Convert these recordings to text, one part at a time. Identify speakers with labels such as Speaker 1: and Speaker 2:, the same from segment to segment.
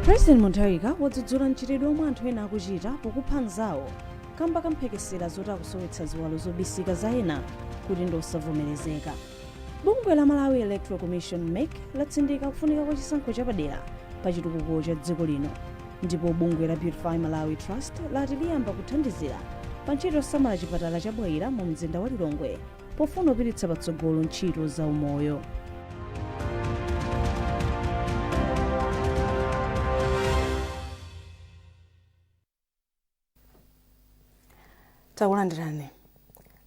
Speaker 1: President Mutharika wadzudzula mchitidwe omwe anthu ena akuchita pokupha anzawo kamba ka mphekesera zoti akusowetsa ziwalo zobisika za ena kuti ndi osavomerezeka. Bungwe la Malawi Electoral Commission, MEC, latsindika kufunika kwa chisankho chapadera pa chitukuko cha dziko lino. Ndipo bungwe la Beautify Malawi Trust lati liyamba kuthandizira pa ntchito yosamala chipatala cha Bwaila mu mzinda wa Lilongwe pofuna kupititsa patsogolo ntchito za umoyo. Takulandirani.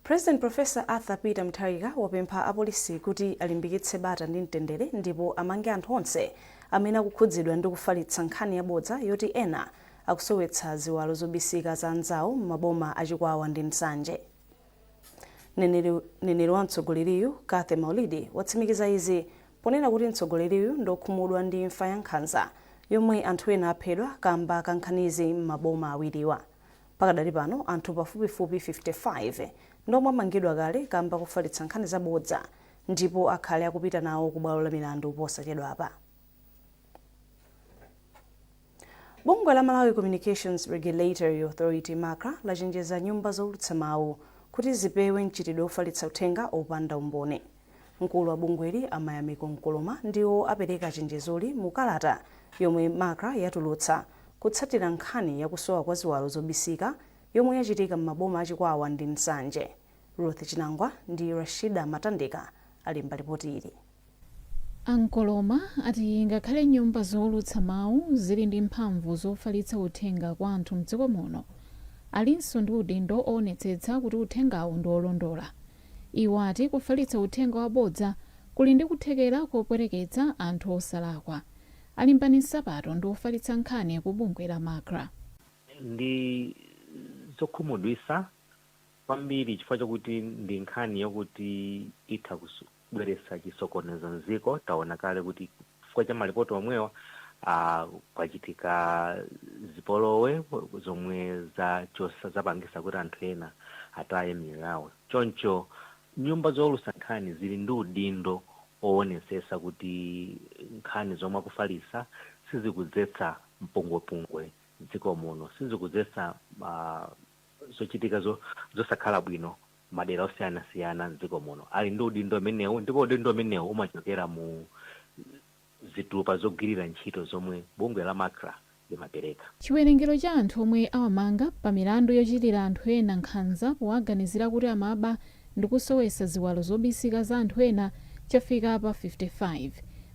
Speaker 1: President Professor Arthur Peter Mutharika wapempha apolisi kuti alimbikitse bata ndi mtendere ndipo amange anthu onse amene akukhudzidwa ndi kufalitsa nkhani yabodza yoti ena akusowetsa ziwalo zobisika za anzawo m'maboma a Chikwawa ndi Nsanje. Mneneri wa mtsogoleriyu, Cathy Maulidi, watsimikiza izi ponena kuti mtsogoleriyu ndi okhumudwa ndi imfa ya nkhanza yomwe anthu ena aphedwa kamba ka nkhanizi m'maboma awiriwa. Pakadali pano anthu pafupifupi 55 ndi omwe amangidwa kale kamba kofalitsa nkhani zabodza ndipo akhale akupita nawo ku bwalo la milandu posachedwapa. Bungwe la Malawi Communications Regulatory Authority, MACRA, lachenjeza nyumba zoulutsa mawu kuti zipewe mchitidwe ofalitsa uthenga opanda umboni. Mkulu wa bungweli, a Mayamiko Nkoloma, ndiwo apereka chenjezoli mu kalata yomwe MACRA yatulutsa kutsatira nkhani yakusowa kwa ziwalo zobisika yomwe yachitika m'maboma a Chikwawa ndi Nsanje. Ruth Chinangwa ndi Rashida Matandika alemba lipoti ili.
Speaker 2: A Nkoloma ati ngakhale nyumba zoulutsa mawu zili ndi mphamvu zofalitsa uthenga kwa anthu mdziko muno, alinso ndi udindo oonetsetsa kuti uthengawo ndi olondola. Iwo ati kufalitsa uthenga wabodza kuli ndi kuthekera kopweteketsa anthu osalakwa. A Limbani Nsapato ndi ofalitsa nkhani ku bungwe la Macra.
Speaker 3: Ndi zokhumudwitsa kwambiri chifukwa chokuti ndi nkhani yokuti itha kubweretsa chisokonezo mdziko. Taona kale kuti chifukwa cha malipoti omwewa kwachitika zipolowe zomwe zachosa zapangisa kuti anthu ena ataye miyoyo yawo. Choncho nyumba zowulutsa nkhani zili ndi udindo owonetsetsa kuti nkhani zomwe akufalitsa sizikudzetsa mpungwepungwe m'dziko muno, sizikudzetsa zochitika zosakhala bwino madera osiyanasiyana m'dziko muno. Ali ndi udindo umenewu, ndipo udindo umenewu umachokera mu zitupa zogwirira ntchito zomwe bungwe la Macra limapereka.
Speaker 2: Chiwerengero cha anthu omwe awamanga pa milandu yochitira anthu ena nkhanza powaganizira kuti amaba ndikusowetsa ziwalo zobisika za anthu ena chafika pa 55.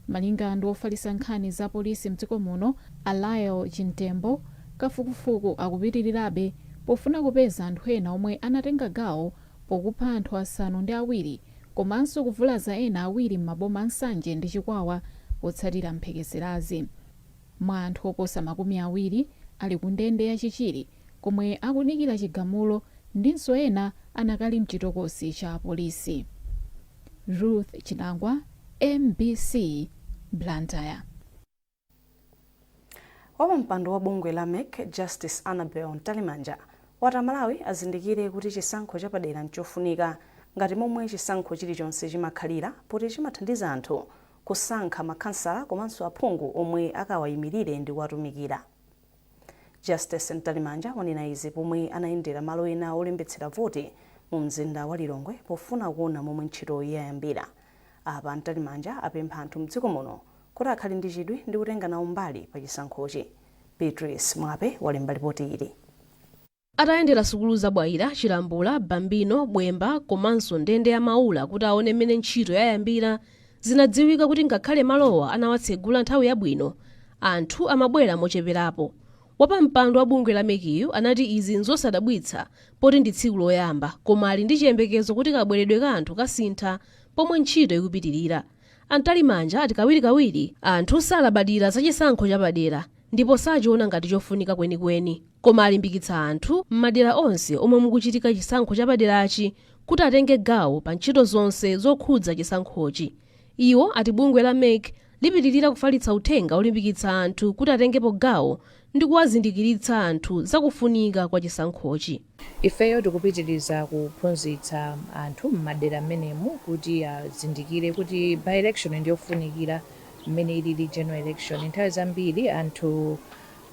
Speaker 2: Malinga ndi wofalitsa nkhani za polisi mdziko muno a Lyle Chimtembo, kafukufuku akupitilirabe pofuna kupeza anthu ena omwe anatenga gawo pokupha anthu asanu ndi awiri komanso kuvulaza ena awiri m'maboma a Nsanje ndi Chikwawa potsatira mphekeserazi. Mwa anthu oposa 20 ali ku ndende ya Chichiri komwe akudikira chigamulo ndinso ena anakali mchitokosi cha apolisi. Ruth Chinangwa, MBC, Blantyre.
Speaker 1: Wapampando wa bungwe la MEC, Justice Annabel Mtalimanja, wati Amalawi azindikire kuti chisankho chapadera nchofunika ngati momwe chisankho chilichonse chimakhalira poti chimathandiza anthu kusankha makhansala komanso aphungu omwe akawayimirire ndi kuwatumikira. Justice Mtalimanja wanena izi pomwe anayendera malo ena olembetsera voti mu mzinda wa Lilongwe pofuna kuona momwe ntchitoyi yayambira. Apa Mtalimanja apempha anthu mdziko muno kuti akhale ndi chidwi ndi kutenga nawo mbali pa chisankhochi. Beatrice Mwape walemba lipoti ili.
Speaker 4: Atayendera sukulu za Bwaila, Chilambula, Bambino, Bwemba komanso ndende ya Maula kuti aone mmene ntchito yayambira, zinadziwika kuti ngakhale malowa anawatsegula nthawi yabwino, anthu amabwera mocheperapo. Wapampando wa bungwe la MEC-yu anati izi nzosadabwitsa poti ndi tsiku loyamba, koma ali ndi chiyembekezo kuti kabweredwe ka anthu kasintha pomwe ntchito ikupitirira. A Mtalimanja ati kawirikawiri anthu salabadira za chisankho chapadera ndipo sachiona ngati chofunika kwenikweni, koma alimbikitsa anthu m'madera onse omwe mukuchitika chisankho chapaderachi kuti atenge gawo pa ntchito zonse zokhudza chisankhochi. Iwo ati bungwe la mec lipitilira kufalitsa uthenga olimbikitsa anthu kuti atengepo gawo ndi kuwazindikiritsa anthu za kufunika kwa chisankhochi.
Speaker 5: Ifeyo tikupitiriza kuphunzitsa anthu m'madera mmenemu kuti azindikire kuti by-election ndiyofunikira. Mmene ilili general election, nthawi zambiri anthu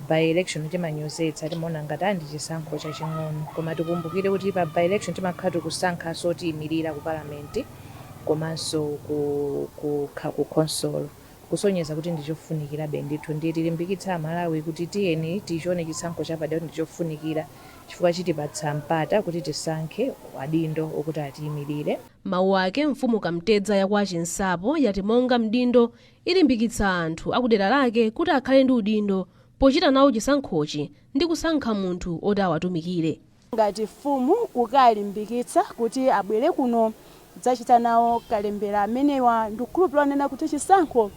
Speaker 5: by election timanyozetsa, timaona ngati ndi chisankho chaching'ono, koma tikumbukire kuti pa by election timakhala tikusankhanso otiyimirira ku palamenti komanso ku khonsolo, kusonyeza kuti ndichofunikirabe ndithu. Ndiye tilimbikitsa Amalawi kuti tiyeni tichione chisankho chapadera kuti ndichofunikira, chifukwa chitipatsa mpata kuti tisankhe adindo okuti atiyimirire.
Speaker 4: Mawu ake, mfumu Kamtedza yakwa Chinsapo yati monga mdindo ilimbikitsa anthu akudera lake kuti akhale ndi udindo pochita nawo chisankhochi ndi kusankha munthu oti awatumikire.
Speaker 6: Ngati mfumu, kukalimbikitsa kuti abwere kuno kudzachita nawo kalembera amenewa, ndikukhulupirira nena kuti chisankho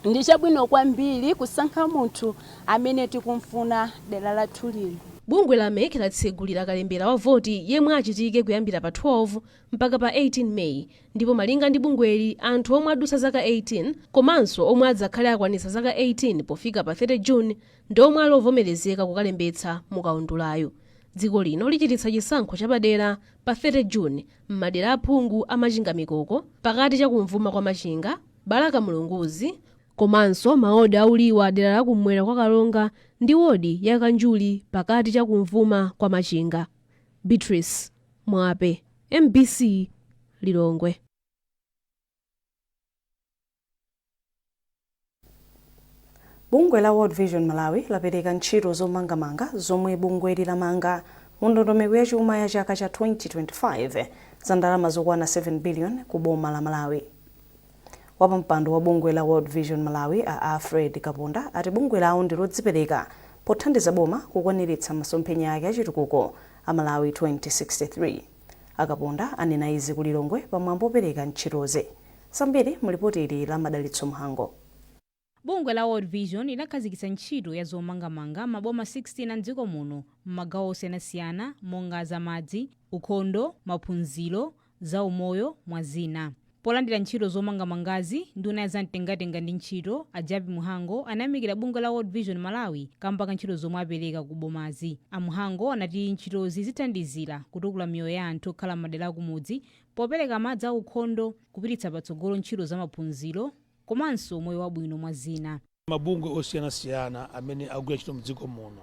Speaker 6: ndi chabwino kwambiri, kusankha munthu amene tikumfuna dera lathu lino.
Speaker 4: Bungwe la MEC latsegulira kalembera wa voti yemwe achitike kuyambira pa 12 mpaka pa 18 Meyi, ndipo malinga ndi bungweli, anthu omwe adusa zaka 18 komanso omwe adzakhale akwanitsa zaka 18 pofika pa 30 June ndi omwe ali ovomerezeka kukalembetsa mukaundulayo. Dziko lino lichititsa chisankho chapadera pa 30 June m'madera aphungu a Machinga Mikoko, pakati chakumvuma kwa Machinga, Balaka Mulunguzi, komanso mawodi auliwa dera lakummwera kwa Karonga ndi wodi ya Kanjuli pakati chakumvuma kwa Machinga. Beatrice Mwape, MBC, Lilongwe.
Speaker 1: Bungwe la World Vision Malawi lapereka ntchito zomangamanga zomwe bungweli lamanga mu ndondomeko ya chuma ya chaka cha 2025 za ndalama zokwana 7 billion ku boma la Malawi. Wapampando wa bungwe la World Vision Malawi, a Alfred Kaponda, ati bungwe lawo ndi lodzipereka pothandiza boma kukwaniritsa masomphenya ake achitukuko a Malawi 2063. Akaponda anena izi ku Lilongwe pamwambo opereka ntchitozi. Zambiri mu lipoti ili la Madalitso Mhango.
Speaker 7: Bungwe la World Vision linakhazikitsa ntchito ya zomangamanga maboma 16 a mdziko muno m'magawo osiyanasiyana monga zamadzi, ukhondo, maphunziro, zaumoyo, mwa zina. Polandira ntchito zomangamangazi, nduna ya zamtengatenga ndi ntchito, a Jappie Mhango, anayamikira bungwe la World Vision Malawi kamba ka ntchito zomwe apereka ku bomazi. A Mhango anati ntchitozi zithandizira kutukula miyoyo ya anthu okhala m'madera akumudzi popereka madzi aukhondo, kupititsa patsogolo ntchito zamaphunziro komanso moyo wabwino, mwa zina.
Speaker 8: Mabungwe osiyanasiyana amene akugwira ntchito mdziko muno,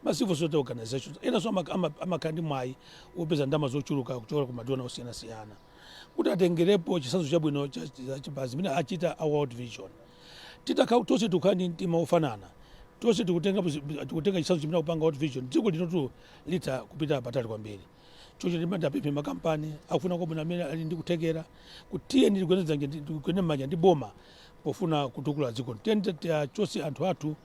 Speaker 8: ma civil society organizations enanso amakhala ndi mwayi wopeza ndalama zochuluka kuchokera ku ma donor osiyanasiyana, kuti atengerepo chitsanzo chabwino pa zimene achita a World Vision. Titakhala tonse tikukhala ndi mtima wofanana, tonse tikutenga chitsanzo chimene akupanga World Vision, dziko linotu litha kupita patali kwambiri. Choncho timati apemphe makampani akufuna kwabwino amene ali ndi kuthekera kuti tiyeni tigwirane m'manja ndi boma pofuna kutukula dziko. Tiyeni tiachotse anthu athu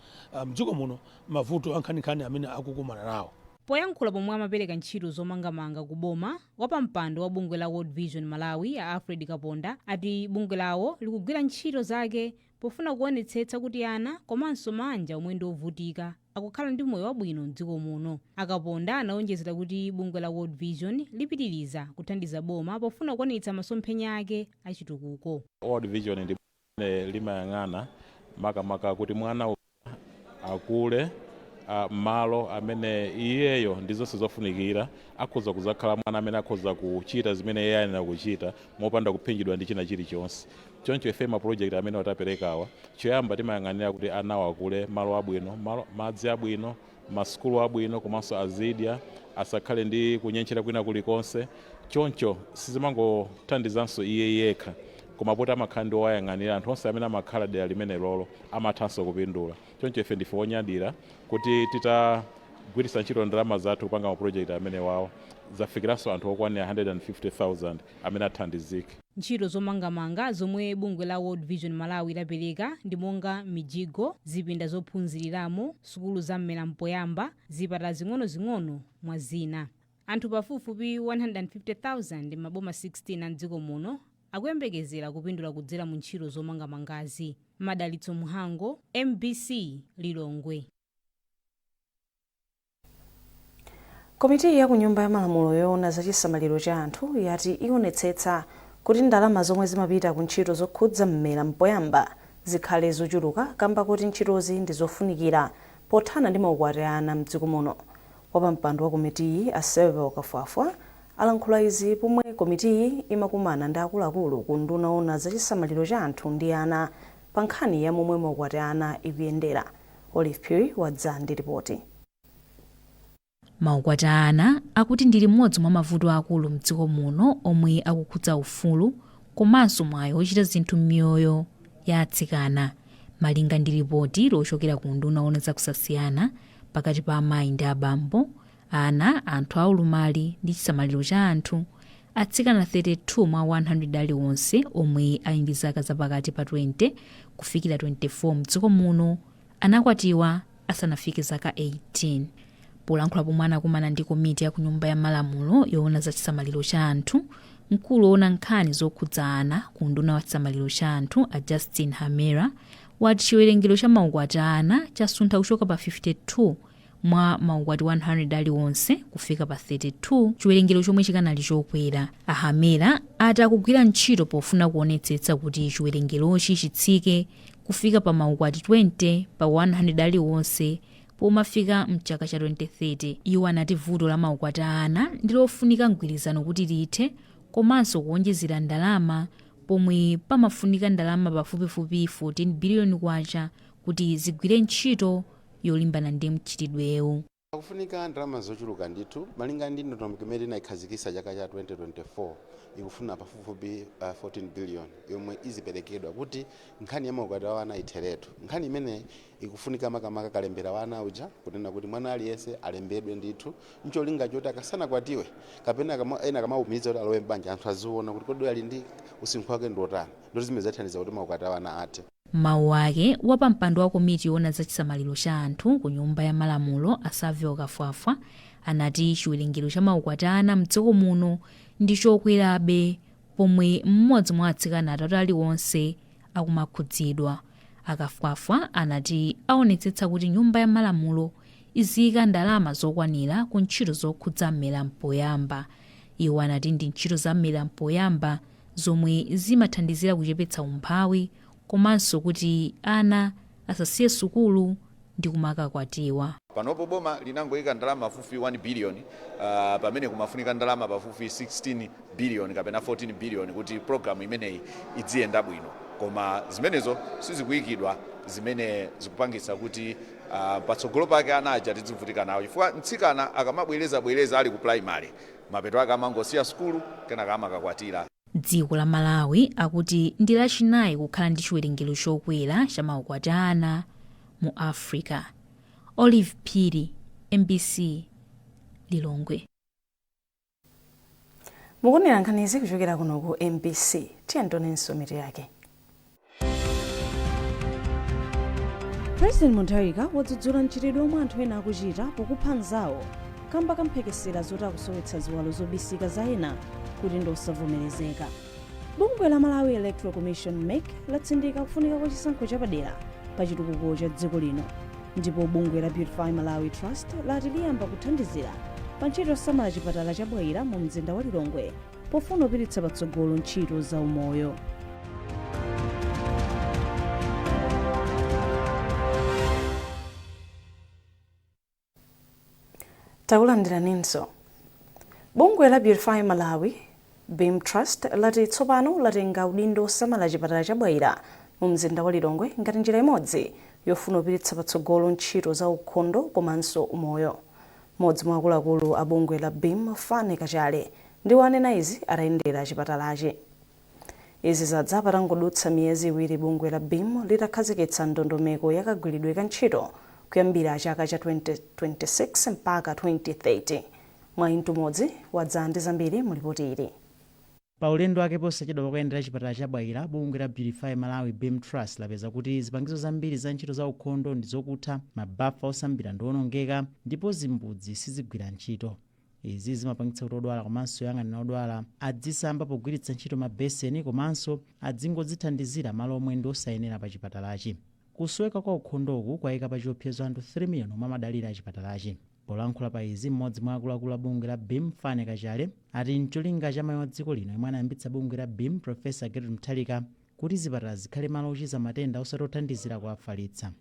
Speaker 8: mdziko muno mavuto ankhaninkhani amene akukumana nawo.
Speaker 7: Poyankhula pomwe amapereka ntchito zomangamanga ku boma, wapampando wa bungwe la World Vision Malawi, a Alfred Kaponda, ati bungwe lawo likugwira ntchito zake pofuna kuonetsetsa kuti ana komanso mabanja omwe ndi ovutika akukhala ndi moyo wabwino mdziko muno. Akaponda anaonjezera kuti bungwe la World Vision lipitiriza kuthandiza boma pofuna kukwaniritsa masomphenya ake achitukuko.
Speaker 9: World Vision ndi bungwe limayang'ana makamaka kuti mwana akule malo amene iyeyo ndi zonse zofunikira, akhoza kuzakhala mwana amene akhoza kuchita zimene iye ayenera kuchita mopanda kuphinjidwa ndi china chilichonse. Choncho ife ma project amene taperekawa, choyamba timayang'anira kuti anawo akule malo abwino, malo, madzi abwino, masukulu abwino, komanso azidya, asakhale ndi kunyentchera kwina kulikonse. Choncho sizimangothandizanso iye yekha, koma poti amakhala ndi owayang'anira, anthu onse amene amakhala dera limene lolo amathanso kupindula. Choncho ife ndife onyadira kuti titagwiritsa ntchito ndalama zathu kupanga ma project amene wawo, zafikiranso anthu okwanira 150,000 amene athandizike.
Speaker 7: Ntchito zomangamanga zomwe bungwe la World Vision Malawi lapereka ndi monga mijigo, zipinda zophunziriramo, sukulu za mmera mpoyamba, zipatala zing'onozing'ono, mwa zina. Anthu pafupifupi 150,000 m'maboma 16 a mdziko muno akuyembekezera kupindula kudzera mu ntchito zomangamangazi. Madalitso Mhango, MBC, Lilongwe.
Speaker 1: Komiti ya ku Nyumba ya Malamulo yoona za chisamaliro cha anthu yati ionetsetsa kuti ndalama zomwe zimapita ku ntchito zokhudza mmera mpoyamba zikhale zochuluka, kamba kuti ntchitozi ndi zofunikira pothana ndi maukwati a ana mdziko muno. Wapampando wa komitiyi, a Serval Kafwafwa, alankhula izi pomwe komitiyi imakumana ndi akuluakulu ku unduna oona za chisamaliro cha anthu ndi ana. Pa nkhani ya momwe maukwati ana ikuyendera, Olive Phiri wadza ndi ripoti.
Speaker 10: Maukwati ana akuti ndi limodzi mwa mavuto akulu mdziko muno omwe akukhudza ufulu komanso mwayi wochita zinthu m'miyoyo ya atsikana. Malinga ndi ripoti lochokera ku unduna owona zakusasiyana pakati pa amayi ndi abambo, ana, anthu aulumali ndi chisamaliro cha anthu, atsikana 32 mwa 100 aliwonse omwe ali ndi zaka zapakati pa 20 kufikira 24 mdziko muno anakwatiwa asanafike zaka 18. Polankhula pomwe anakumana ndi komiti ya ku Nyumba ya Malamulo yoona za chisamaliro cha anthu, mkulu woona nkhani zokhudza ana ku unduna wa chisamaliro cha anthu, a Justin Hamera, wati chiwerengero cha maukwati a ana chasuntha kuchoka pa 52 mwa maukwati 100 aliwonse kufika pa 32, chiwerengero chomwe chikanali chokwera. A Hamera ati akugwira ntchito pofuna kuonetsetsa kuti chiwerengerochi chitsike kufika pa maukwati 20 pa 100 aliwonse pomafika mchaka cha 2030. Iwo anati vuto la maukwati a ana ndi lofunika mgwirizano kuti lithe, komanso kuwonjezera ndalama, pomwe pamafunika ndalama pafupifupi 14 biliyoni kwacha kuti zigwire ntchito yolimbana ndi mchitidwewu.
Speaker 11: Akufunika ndalama zochuluka ndithu. Malinga ndi ndondomeko imene inayikhazikitsa chaka cha 2024, ikufuna pafupifupi 14 billion yomwe iziperekedwa kuti nkhani ya maukwati wa ana itheretu. Nkhani imene ikufunika makamaka kalembera wa ana uja, kunena kuti mwana aliyense alembedwe ndithu, ncholinga choti akasanakwatiwe kapena ena akamawumiza kuti alowe mbanja, anthu aziona kuti kodi ali ndi usinkhu wake ndi otani. Ndoti zimene zathandiza kuti maukwati wa ana athe.
Speaker 10: Mawu ake, wapampando wa komiti yoona za chisamaliro cha anthu ku Nyumba ya Malamulo, a Savio Kafwafwa, anati chiwerengero cha maukwati ana mdziko muno ndi chokwerabe, pomwe mmodzi mwa atsikana atatu aliwonse akumakhudzidwa. Akafwafwa anati aonetsetsa kuti Nyumba ya Malamulo iziyika ndalama zokwanira ku ntchito zokhudza mmera mpoyamba. Iwo anati ndi ntchito za mmera mpoyamba zomwe zimathandizira kuchepetsa umphawi komanso kuti ana asasiye sukulu ndi kumakakwatiwa.
Speaker 12: Panopo boma linangoyika ndalama pafupi 1 billion, pamene kumafunika ndalama pafupi 16 billion kapena 14 billion kuti programu imeneyi idziyenda bwino, koma zimenezo sizikuyikidwa, zimene zikupangitsa kuti patsogolo pake ana aja tidzivutika nawo, chifukwa mtsikana akamabwereza bwereza ali ku primary, mapeto ake amangosiya sukulu, kenaka amakakwatira.
Speaker 10: Dziko la Malawi akuti ndi lachinayi kukhala ndi chiwerengero chokwera cha maukwati ana mu Africa. Olive Phiri, MBC, Lilongwe.
Speaker 1: Mukuonera nkhanizi kuchokera kuno ku MBC. Tiyeni tionenso mitu yake. President Mutharika wadzudzula mchitidwe omwe anthu ena akuchita pokupha anzawo kamba kamphekesera zoti akusowetsa ziwalo zobisika za ena kuti ndi osavomerezeka. Bungwe la Malawi Electoral Commission, MEC, latsindika kufunika kwa chisankho chapadera pa chitukuko cha dziko lino. Ndipo bungwe la Beautify Malawi Trust lati liyamba kuthandizira pa ntchito yosamala chipatala cha Bwaila mu mzinda wa Lilongwe pofuna kupititsa patsogolo ntchito za umoyo. Takulandiraninso. Bungwe la Beautify Malawi BEAM Trust lati tsopano latenga udindo osamala chipatala cha Bwaila mu mzinda wa Lilongwe ngati njira imodzi yofuna kupititsa patsogolo ntchito za ukhondo komanso umoyo. Mmodzi mwa akuluakulu a bungwe la BEAM, Fane Kachale, ndiwo anena izi atayendera chipatalachi. Izi zadza patangodutsa miyezi 2 bungwe la BEAM litakhazikitsa ndondomeko yakagwiridwe ka ntchito kuyambira chaka cha 2026 mpaka 2030. Mwayi Mtumodzi wadza ndi zambiri mu ripoti ili.
Speaker 13: Pa ulendo wake posachedwa pakuyendera chipatala cha Bwaila, bungwe la Beautify Malawi BEAM Trust lapeza kuti zipangizo zambiri za ntchito za ukhondo ndi zokutha, mabafa osambira ndi owonongeka, ndipo zimbudzi sizigwira ntchito. Izi zimapangitsa kuti odwala komanso oyang'anira odwala adzisamba pogwiritsa ntchito mabeseni komanso adzingodzithandizira malo omwe ndi osayenera pa chipatalachi. Kusoweka kwa ukhondoku kwayika pa chiopsezo anthu 3 million omwe amadalira chipatalachi. Polankhula pa izi, mmodzi mwa akuluakulu a bungwe la BEAM, Fane Kachale, ati ncholinga cha mayi wa dziko lino yemwe anayambitsa bungwe la BEAM, Professor Gertrude Mutharika, kuti zipatala zikhale malo ochiza matenda osati othandizira kuwafalitsa.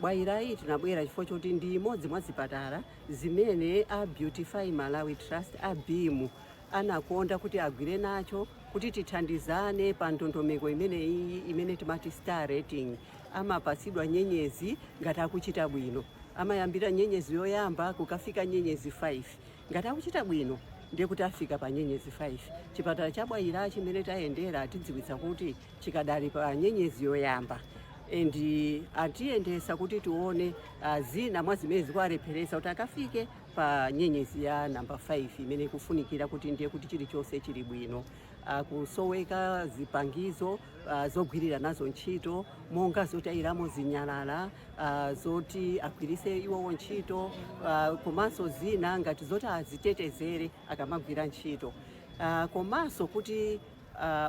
Speaker 14: Bwairayi tinabwera chifukwa choti ndi imodzi mwa zipatala zimene a Beautify Malawi Trust, a BEAM, Anakonda kuti agwire nacho kuti tithandizane pa ndondomeko imeneyi imene timati star rating. Amapatsidwa nyenyezi ngati akuchita bwino. Amayambira nyenyezi yoyamba kukafika nyenyezi 5. Ngati akuchita bwino, ndiye kuti afika pa nyenyezi 5. Chipatala cha Bwaila chimene tayendera, tidziwitsa kuti chikadali pa nyenyezi yoyamba, and atiyendesa kuti tione zina mwa zimene zikuwalepheresa kuti akafike pa nyenyezi ya namba 5, imene ikufunikira kuti ndiye kuti chilichonse chili bwino. Kusoweka zipangizo zogwirira nazo ntchito, monga zotayiramo zinyalala, zoti agwirise iwowo ntchito, komanso zina ngati zoti azitetezere akamagwira ntchito, komanso kuti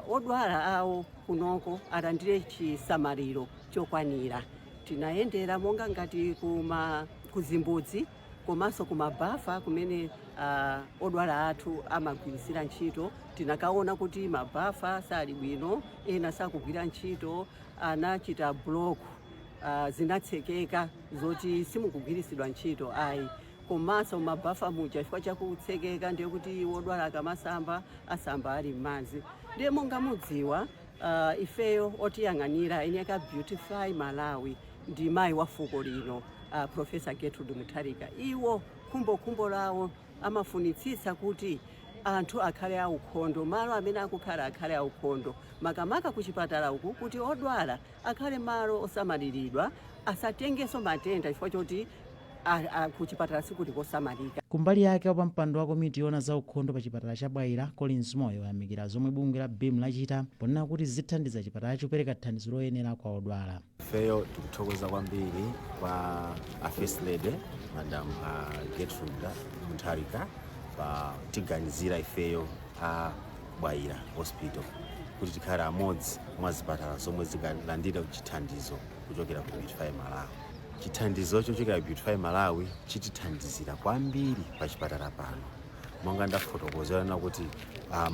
Speaker 14: odwala awo kunoko alandire chisamaliro chokwanira. Tinayendera monga ngati kuma kuzimbudzi komanso kumabafa kumene odwala athu amagwirisira ntchito. Tinakaona kuti mabafa sali bwino, ena sakugwira ntchito, anachita block, zinatsekeka zoti simukugwirisidwa ntchito ayi. Komanso mabafa muja, chifukwa chakutsekeka, ndiye kuti wodwala akamasamba asamba ali m'madzi. Ndiye monga mudziwa, ifeyo otiyang'anira eni aka Beautify Malawi ndi mayi wa fuko lino, Professor Gertrude Mutharika. Iwo khumbokhumbo lawo amafunitsitsa kuti anthu akhale aukhondo, malo amene akukhala akhale aukhondo, makamaka kuchipatala uku, kuti odwala akhale malo osamaliridwa, asatengenso matenda chifukwa choti kuchipatala sikuti kosamalika.
Speaker 13: Kumbali yake, wapampando wa komiti yoona za ukhondo pa chipatala cha Bwaila, Collins Moyo, wayamikira zomwe bungwe la BEAM lachita, ponena kuti zithandiza chipatala chopereka thandizo loyenera kwa odwala.
Speaker 15: Ifeyo tikuthokoza kwambiri kwa a First Lady, Madam Gertrude Mutharika, pa tiganizira ifeyo a Bwaila Hospital kuti tikhale amodzi mwa zipatala zomwe zingalandire chithandizo kuchokera ku Beautify Malawi. Chithandizo chochokera ku Beautify Malawi chitithandizira kwambiri pa chipatala pano. Monga ndafotokozerana kuti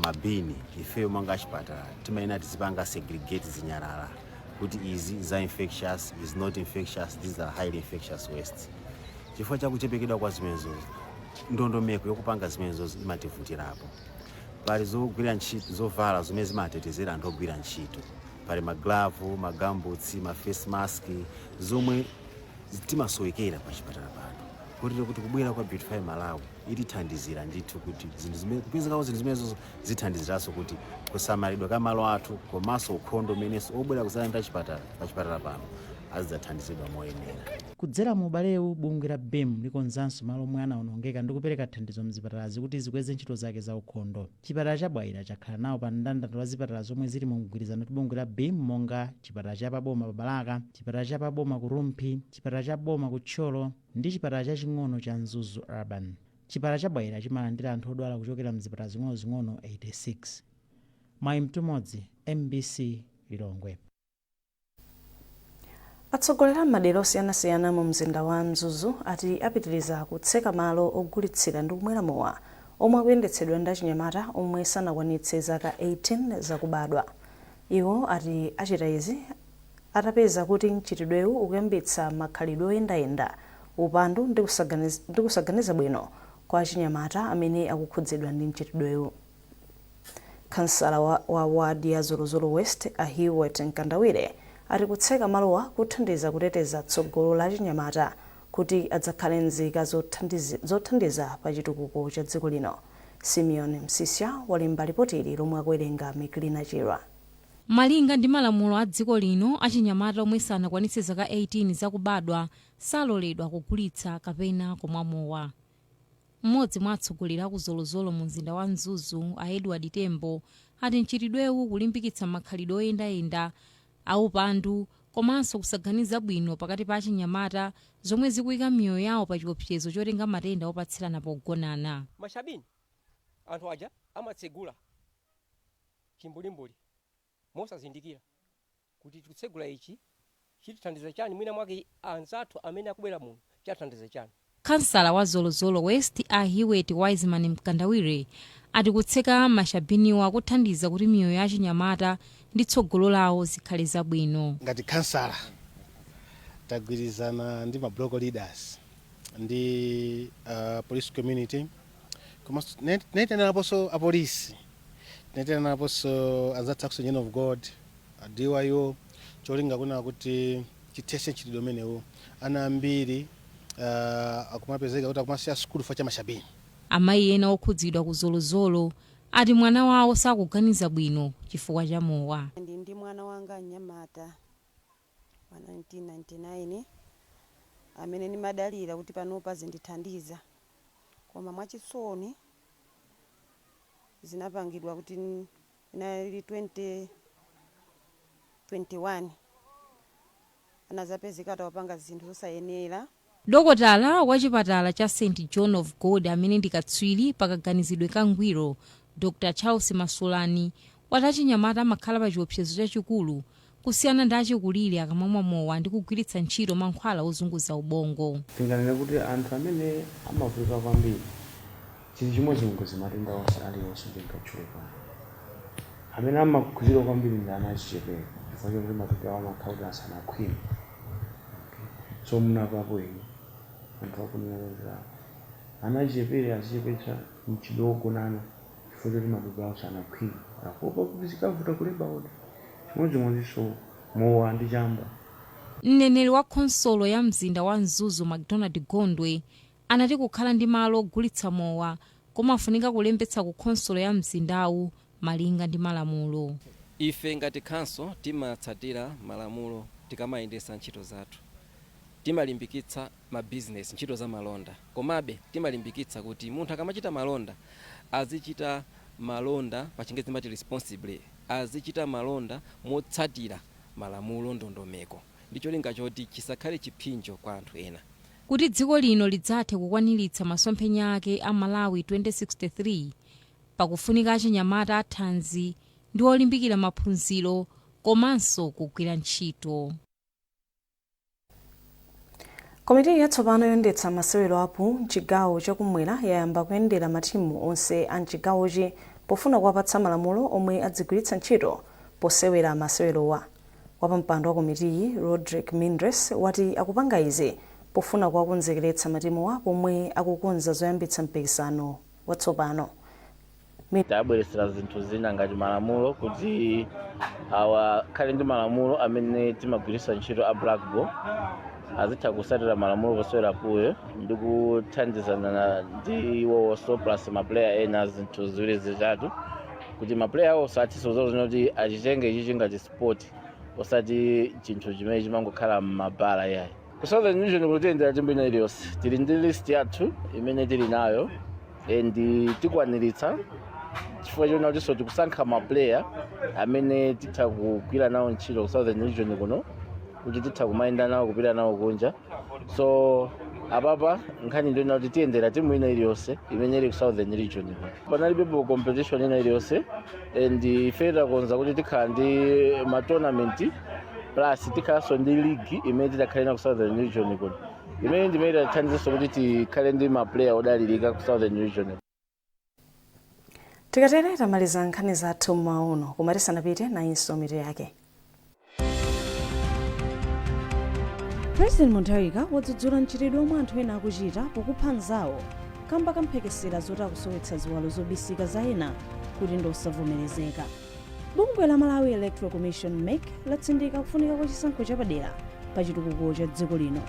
Speaker 15: mabini, ifeyo monga achipatala timayenera tizipanga segregate zinyalala kuti izi za infectious, is not infectious, these are highly infectious waste. Chifukwa chakuchepekedwa kwa zimenezo, ndondomeko yokupanga zimenezo imativutirapo. Pali zogwira ntchito, zovala zimene zimatetezera anthu ogwira ntchito, pali maglavu, magumboots, ma face mask, zomwe timasowekera pa chipatala pano, kotero kuti kubwera kwa Beautify Malawi itithandizira ndithu kuti zinthu zimene kupezekawo zinthu zimenezo zithandiziranso kuti kusamalidwa ka malo athu komanso ukhondo umenenso obwera kuzalandira chipatala pa chipatala pano azidzathandizidwa moyenera.
Speaker 13: Kudzera mu ubalewu, bungwe la BEAM likonzanso malo omwe anawonongeka ndi kupereka thandizo mzipatalazi kuti zikweze ntchito zake za ukhondo. Chipatala cha Bwaila chakhala nawo pa mndandanda wa zipatala zomwe zili mu mgwirizano ndi bungwe la BEAM, monga chipatala cha paboma pa Balaka, chipatala cha paboma ku Rumphi, chipatala cha boma ku Thyolo ndi chipatala chaching'ono cha Mzuzu Urban. Chipatala cha Bwaila chimalandira anthu odwala kuchokera mzipatala zing'onozing'ono 86. Mwayi Mtumodzi, MBC, Lilongwe.
Speaker 1: Atsogoleri a madera osiyanasiyana mu mzinda wa Mzuzu ati apitiriza kutseka malo ogulitsira ndi kumwera mowa omwe akuyendetsedwa ndi achinyamata omwe sanakwanitse zaka 18 zakubadwa. Iwo ati achita izi atapeza kuti mchitidwewu ukuyambitsa makhalidwe oyendayenda, upandu ndi kusaganiza bwino kwa achinyamata amene akukhudzidwa ndi mchitidwewu. Kansala wa wadi ya Zolozolo West, a Hewett Mkandawire, ati kutseka malowa kuthandiza kuteteza tsogolo la achinyamata kuti adzakhale nzika zothandiza pa chitukuko cha dziko lino. Simeon Msisya walemba ripoti lomwe akuwerenga Miklina Chirwa.
Speaker 7: Malinga ndi malamulo a dziko lino, achinyamata omwe sanakwanitse zaka 18 zakubadwa saloledwa kugulitsa kapena kumwa mowa. Mmodzi mwa atsogoleri aku Zolozolo mu mzinda wa Mzuzu, a Edward Tembo, ati mchitidwewu kulimbikitsa makhalidwe oyendayenda, aupandu komanso kusaganiza bwino pakati pa achinyamata, zomwe zikuyika miyoyo yawo pa chiopsezo chotenga matenda opatsirana pogonana.
Speaker 16: Mashebini anthu aja amatsegula chimbulimbuli mosazindikira kuti tikutsegula ichi chitithandiza chani, mwina mwake anzathu amene akubwera muno chathandiza chani.
Speaker 7: Kansala wa Zolozolo West, a Hewett Wiseman Mkandawire, ati kutseka mashabiniwa kuthandiza kuti miyoyo ya achinyamata ndi tsogolo lawo zikhale zabwino.
Speaker 17: Ngati kansala tagwirizana ndi ma block leaders ndi police community. Komanso tinaitaniraponso apolisi, tinaitaniraponso anzathu aku St John of God, a DYO, cholinga kuna kuti chithese mchitidwe umenewu. Ana ambiri akumapezeka kuti akumasiya sukulu chifukwa cha mashabini.
Speaker 18: Amayi ena okhudzidwa ku Zolozolo ati mwana wawo sakuganiza bwino chifukwa cha mowa.
Speaker 19: Ndi mwana wanga mnyamata wa 1999 amene ndimadalira kuti panopa zindithandiza, koma mwachisoni zinapangidwa kuti inali 2021 anazapezeka atawapanga zinthu zosayenera.
Speaker 18: Dokotala wa chipatala cha St John of God amene ndi katswiri pakaganizidwe kangwiro, Dr Charles Masulani, wati achinyamata amakhala pa chiopsezo chachikulu kusiyana ndi achikulire akamamwa mowa ndi kugwiritsa ntchito mankhwala ozunguza ubongo.
Speaker 20: Tinganene kuti anthu amene amavutika kwambiri chili chimodzimodzi matenda onse aliwonse tingatchule pano, amene amakhudzidwa kwambiri ndi ana achichepere chifukwa choti matupi awo amakhala kuti asanakhwime. So munapapo inu anthu akunena kuti ana achichepere azichepetsa mchitidwe wogonana chifukwa choti matupi awo sanakhwime, akuopa kuti zikavuta kulemba odi. Chimodzimodzinso mowa ndi chamba.
Speaker 18: Mneneri wa khonsolo ya mzinda wa Mzuzu, Macdonald Gondwe, anati kukhala ndi malo ogulitsa mowa kumafunika kulembetsa ku khonsolo ya mzindawu malinga ndi malamulo.
Speaker 21: Ife ngati khanso timatsatira malamulo tikamayendetsa ntchito zathu. Timalimbikitsa mabizinesi, ntchito za malonda, komabe timalimbikitsa kuti munthu akamachita malonda azichita malonda pa Chingerezi timati responsibly, azichita malonda motsatira malamulo, ndondomeko, ndi cholinga choti chisakhale chipsinjo kwa anthu ena.
Speaker 18: Kuti dziko lino lidzathe kukwaniritsa masomphenya ake a Malawi 2063, pakufunika achinyamata athanzi ndi olimbikira maphunziro komanso kugwira ntchito.
Speaker 1: Komiti yatsopano yoyendetsa masewero a pool mchigawo chakumwera yayamba kuyendera matimu onse a mchigawochi pofuna kuwapatsa malamulo omwe adzigwiritsa ntchito posewera masewerowa. Wapampando wa komitiyi, Rodrick Mindres, wati akupanga izi pofuna kuwakonzekeretsa matimuwa pomwe akukonza zoyambitsa mpikisano watsopano.
Speaker 22: Tabweretsera zinthu zina ngati malamulo kuti awakhale ndi malamulo amene timagwiritsa ntchito a black ball, azitha kusatira malamulo posewera pool ndi kuthandizana ndi iwowonso plus maplayer ena, zinthu ziwiri zitatu, kuti maplayer awonso athinso zozina kuti achitenge ichichi ngati sport, osati chinthu chimene chimangokhala m'mabala yayi. Ku Southern Region kutiyendera timu ina iliyonse, tili ndi list yathu imene tili nayo and tikwaniritsa chifukwa chona kutinso tikusankha maplayer amene titha kugwira nawo ntchito ku Southern Region kuno, kuti titha kumayenda nawo kupita nawo kunja. So apapa nkhani ndiyo kuti tiyendera timu ina iliyonse imene ili ku Southern Region kuno. Panalibepo competition ina iliyonse and ife takonza kuti tikhala ndi ma tournament plus tikhalanso ndi league imene titakhale nayo ku Southern Region kuno, imene ndimene itathandizenso kuti tikhale ndi maplayer odalirika ku Southern Region.
Speaker 1: Tikatere tamaliza nkhani zathu mmawa uno, koma tisanapite nayinso mitu yake. President Mutharika wadzudzula mchitidwe omwe anthu ena akuchita pokupha anzawo kamba kamphekesera zoti akusowetsa ziwalo zobisika za ena kuti ndi osavomerezeka. Bungwe la Malawi Electoral Commission, MEC, latsindika kufunika kwa chisankho chapadera pa chitukuko cha dziko lino,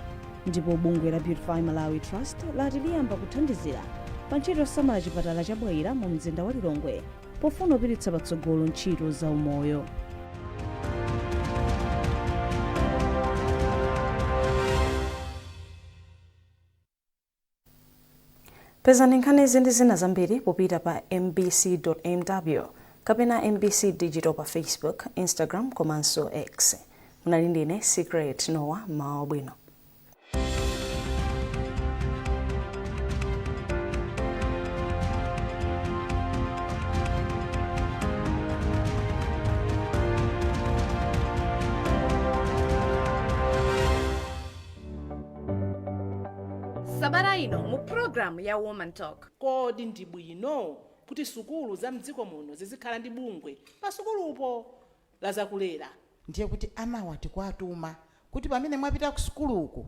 Speaker 1: ndipo bungwe la Beautify Malawi Trust lati liyamba kuthandizira pa ntchito yosamala chipatala cha Bwaila mu mzinda wa Lilongwe pofuna kupititsa patsogolo ntchito za umoyo. Pezani nkhani izi ndi zina zambiri popita pa mbc.mw kapena MBC Digital pa Facebook, Instagram komanso X. Munali ndine Secret Noah. Mawa wabwino.
Speaker 23: Sabata ino mu programu ya Woman Talk.
Speaker 24: Kodi ndi bwino kuti sukulu za mdziko muno zizikhala ndi bungwe pa sukulupo la zakulera?
Speaker 25: Ndiye kuti anawa tikuatuma kuti pamene mwapita ku sukuluku